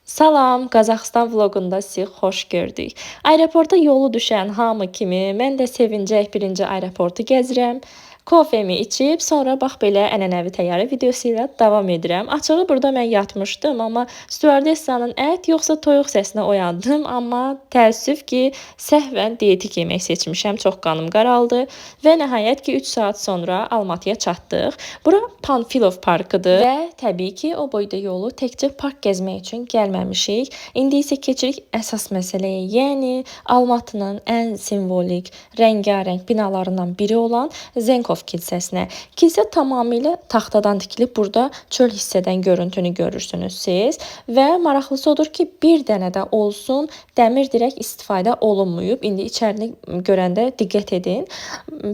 Salam, Qazaxıstan vloqunda sizi xoş gördük. Aeroporta yolu düşən hamı kimi mən də sevincək birinci aeroportu gəzirəm. Kofemi içib, sonra bax belə ənənəvi təyyarə videosu ilə davam edirəm. Açığı burada mən yatmışdım, amma stüardessanın ət yoxsa toyuq səsinə oyandım, amma təəssüf ki, səhvən dietik yemək seçmişəm, çox qanım qaraldı və nəhayət ki 3 saat sonra Almatıya çatdıq. Bura Panfilov parkıdır və təbii ki, o boyda yolu təkcə park gəzmək üçün gəlməmişik. İndi isə keçirik əsas məsələyə, yəni Almatının ən simvolik, rəngarəng binalarından biri olan Zenkov kilsəsinə. Kilsə tamamilə taxtadan tikilib. Burada çöl hissədən görüntünü görürsünüz siz və maraqlısı odur ki, bir dənə də olsun dəmir dirək istifadə olunmayıb. İndi içərini görəndə diqqət edin.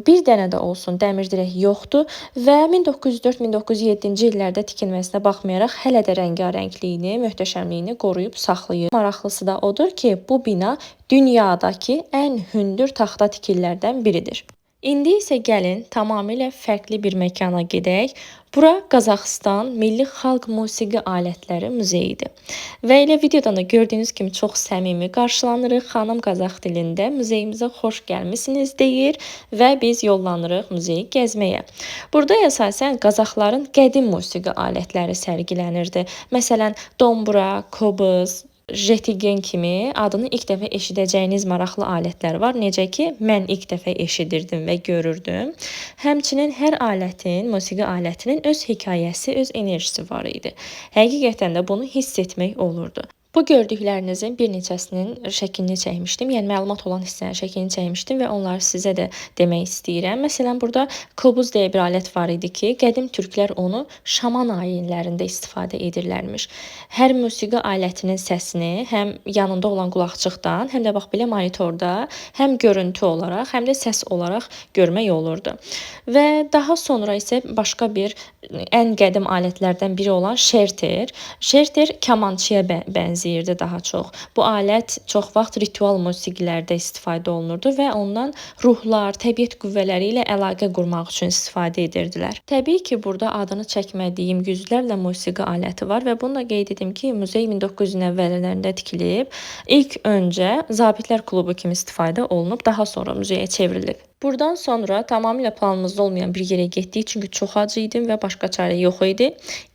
Bir dənə də olsun dəmir dirək yoxdur və 1904-1907-ci illərdə tikilməsinə baxmayaraq hələ də rəngarəngliyini, möhtəşəmliyini qoruyub saxlayır. Maraqlısı da odur ki, bu bina dünyadakı ən hündür taxta tikililərdən biridir. İndi isə gəlin tamamilə fərqli bir məkana gedək. Bura Qazaxıstan Milli Xalq Musiqi Alətləri Muzeyidir. Və elə videodan da gördüyünüz kimi çox səmimi qarşılanırıq. Xanım qazax dilində muzeyimizə xoş gəlmisiniz deyir və biz yollanırıq muzeyi gəzməyə. Burada əsasən qazaxların qədim musiqi alətləri sərgilənirdi. Məsələn, dombura, kobız, jetigen kimi adını ilk dəfə eşidəcəyiniz maraqlı alətlər var. Necə ki, mən ilk dəfə eşidirdim və görürdüm. Həmçinin hər alətin, musiqi alətinin öz hekayəsi, öz enerjisi var idi. Həqiqətən də bunu hiss etmək olurdu. Bu gördüklərinizin bir neçəsinin şəklini çəkmişdim. Yəni məlumat olan hissənin şəklini çəkmişdim və onları sizə də demək istəyirəm. Məsələn, burada kobuz deyə bir alət var idi ki, qədim türklər onu şaman ayinlərində istifadə edirlərmiş. Hər musiqi alətinin səsini həm yanında olan qulaqçıqdan, həm də bax belə monitorda həm görüntü olaraq, həm də səs olaraq görmək olurdu. Və daha sonra isə başqa bir ən qədim alətlərdən biri olan şerter. Şerter kamançıya bənzəyirdi daha çox. Bu alət çox vaxt ritual musiqilərdə istifadə olunurdu və ondan ruhlar, təbiət qüvvələri ilə əlaqə qurmaq üçün istifadə edirdilər. Təbii ki, burada adını çəkmədiyim yüzlərlə musiqi aləti var və bunu da qeyd edim ki, muzey 1900-ün əvvəllərində tikilib. İlk öncə zabitlər klubu kimi istifadə olunub, daha sonra muzeyə çevrilib. Buradan sonra tamamilə planımızda olmayan bir yerə getdik, çünki çox acı idim və başqa çarə yox idi.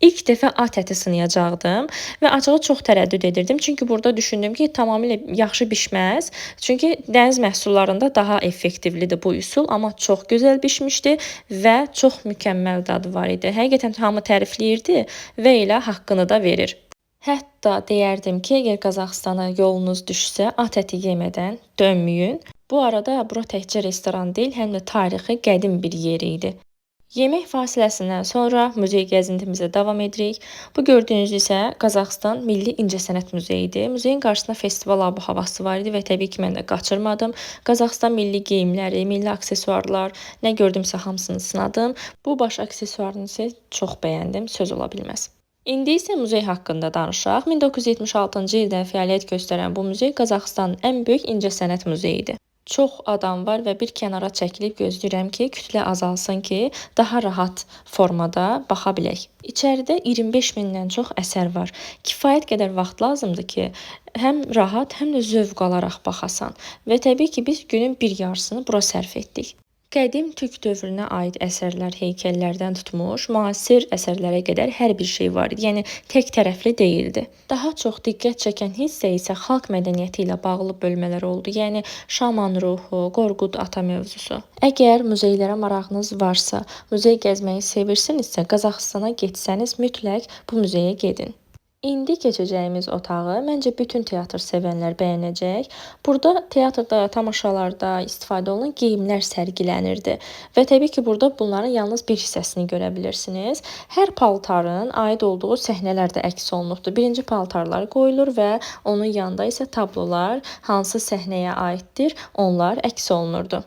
İlk dəfə at əti sınayacaqdım və açığı çox tərəddüd edirdim. Çünki burada düşündüm ki, tamamilə yaxşı bişməz. Çünki dəniz məhsullarında daha effektivlidir bu üsul, amma çox gözəl bişmişdi və çox mükəmməl dadı var idi. Həqiqətən hamı tərifləyirdi və elə haqqını da verir. Hətta deyərdim ki, əgər Qazaxıstana yolunuz düşsə, at əti yemədən dönməyin. Bu arada bura təkcə restoran deyil, həm də tarixi qədim bir yer idi. Yemək fasiləsindən sonra muzey gəzintimizə davam edirik. Bu gördüyünüz isə Qazaxıstan Milli İncəsənət Muzeyidir. Muzeyin qarşısında festival ab-havası var idi və təbii ki, mən də qaçırmadım. Qazaxıstan milli geyimləri, milli aksesuarlar, nə gördümsə hamısını sınadım. Bu baş aksesuarını isə çox bəyəndim, söz ola bilməz. İndi isə muzey haqqında danışaq. 1976-cı ildən fəaliyyət göstərən bu muzey Qazaxıstanın ən böyük incəsənət muzeyidir. Çox adam var və bir kənara çəkilib gözləyirəm ki, kütlə azalsın ki, daha rahat formada baxa bilək. İçəridə 25 mindən çox əsər var. Kifayət qədər vaxt lazımdır ki, həm rahat, həm də zövq alaraq baxasan. Və təbii ki, biz günün bir yarısını bura sərf etdik. Qədim türk dövrünə aid əsərlər, heykəllərdən tutmuş, müasir əsərlərə qədər hər bir şey var idi. Yəni tək tərəfli deyildi. Daha çox diqqət çəkən hissə isə xalq mədəniyyəti ilə bağlı bölmələr oldu. Yəni şaman ruhu, Qorqud ata mövzusu. Əgər muzeylərə marağınız varsa, muzey gəzməyi sevirsinizsə, Qazaxıstana getsəniz mütləq bu muzeyə gedin. İndi keçəcəyimiz otağı məncə bütün teatr sevənlər bəyənəcək. Burada teatrda, tamaşalarda istifadə olunan geyimlər sərgilənirdi və təbii ki, burada bunların yalnız bir hissəsini görə bilirsiniz. Hər paltarın aid olduğu səhnələr də əks olunubdur. Birinci paltarlar qoyulur və onun yanında isə tablolar hansı səhnəyə aiddir, onlar əks olunurdu.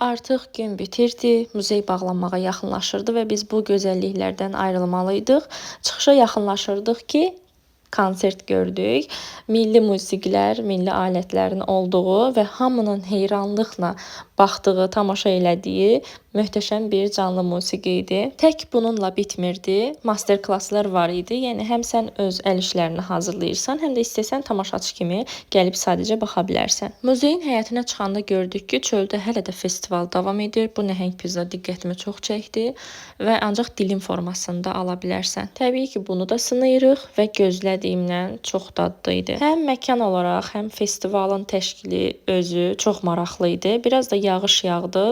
Artıq gün bitirdi, muzey bağlanmağa yaxınlaşırdı və biz bu gözəlliklərdən ayrılmalıydıq. Çıxışa yaxınlaşırdıq ki, konsert gördük. Milli musiqilər, milli alətlərin olduğu və hamının heyranlıqla baxdığı, tamaşa elədiyi Möhtəşəm bir canlı musiqi idi. Tək bununla bitmirdi. Master klasslar var idi. Yəni həm sən öz əl işlərini hazırlayırsan, həm də istəsən tamaşaçı kimi gəlib sadəcə baxa bilərsən. Muzeyin həyətinə çıxanda gördük ki, çöldə hələ də festival davam edir. Bu nəhəng pizza diqqətimi çox çəkdi və ancaq dilim formasında ala bilərsən. Təbii ki, bunu da sınayırıq və gözlədiyimdən çox dadlı idi. Həm məkan olaraq, həm festivalın təşkili özü çox maraqlı idi. Biraz da yağış yağdı.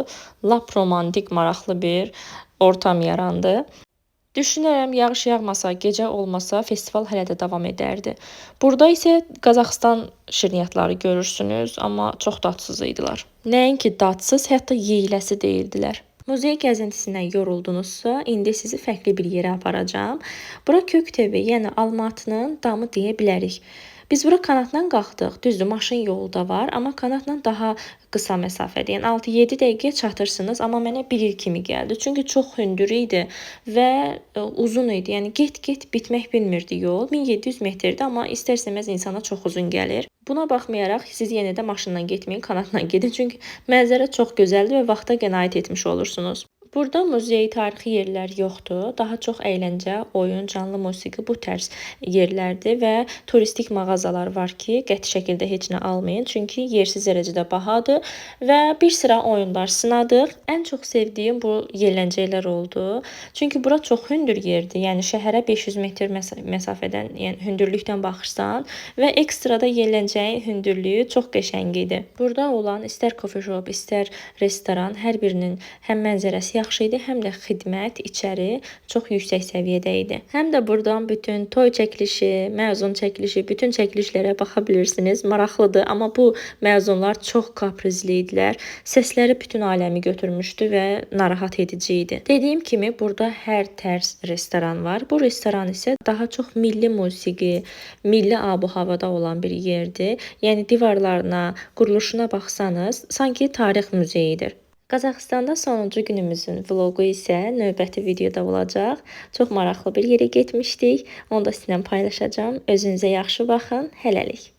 Lap romantik, maraqlı bir ortam yarandı. Düşünürəm, yağış yağmasa, gecə olmasa festival hələ də davam edərdi. Burada isə Qazaxıstan şirniyyatları görürsünüz, amma çox dadsız idilər. Nəinki dadsız, hətta yeyiləsi deyildilər. Muzey gəzintisindən yoruldunuzsa, indi sizi fərqli bir yerə aparacağam. Bura Köktəbə, yəni Almatının damı deyə bilərik. Biz bura kanatla qalxdıq. Düzdür, maşın yolu da var, amma kanatla daha qısa məsafədir. Yəni 6-7 dəqiqəyə çatırsınız, amma mənə bir il kimi gəldi. Çünki çox hündür idi və uzun idi. Yəni get-get bitmək bilmirdi yol. 1700 metrdir, amma istər-istəməz insana çox uzun gəlir. Buna baxmayaraq siz yenə də maşınla getməyin, kanatla gedin. Çünki mənzərə çox gözəldir və vaxta qənaət etmiş olursunuz. Burada muzey, tarixi yerlər yoxdur. Daha çox əyləncə, oyun, canlı musiqi bu tərz yerlərdir və turistik mağazalar var ki, qəti şəkildə heç nə almayın. Çünki yersiz dərəcədə bahadır və bir sıra oyunlar sınadıq. Ən çox sevdiyim bu yelləncəklər oldu. Çünki bura çox hündür yerdir. Yəni şəhərə 500 metr məsafədən, yəni hündürlükdən baxırsan və ekstra da yelləncəyin hündürlüyü çox qəşəng idi. Burada olan istər coffee shop, istər restoran, hər birinin həm mənzərəsi yaxşı idi, həm də xidmət içəri çox yüksək səviyyədə idi. Həm də buradan bütün toy çəkilişi, məzun çəkilişi, bütün çəkilişlərə baxa bilirsiniz. Maraqlıdır, amma bu məzunlar çox kaprizli idilər. Səsləri bütün aləmi götürmüşdü və narahat edici idi. Dediyim kimi burada hər tərz restoran var. Bu restoran isə daha çox milli musiqi, milli ab-havada olan bir yerdir. Yəni divarlarına, quruluşuna baxsanız, sanki tarix muzeyidir. Qazaxıstanda sonuncu günümüzün vloqu isə növbəti videoda olacaq. Çox maraqlı bir yerə getmişdik. Onu da sizinlə paylaşacağam. Özünüzə yaxşı baxın. Hələlik.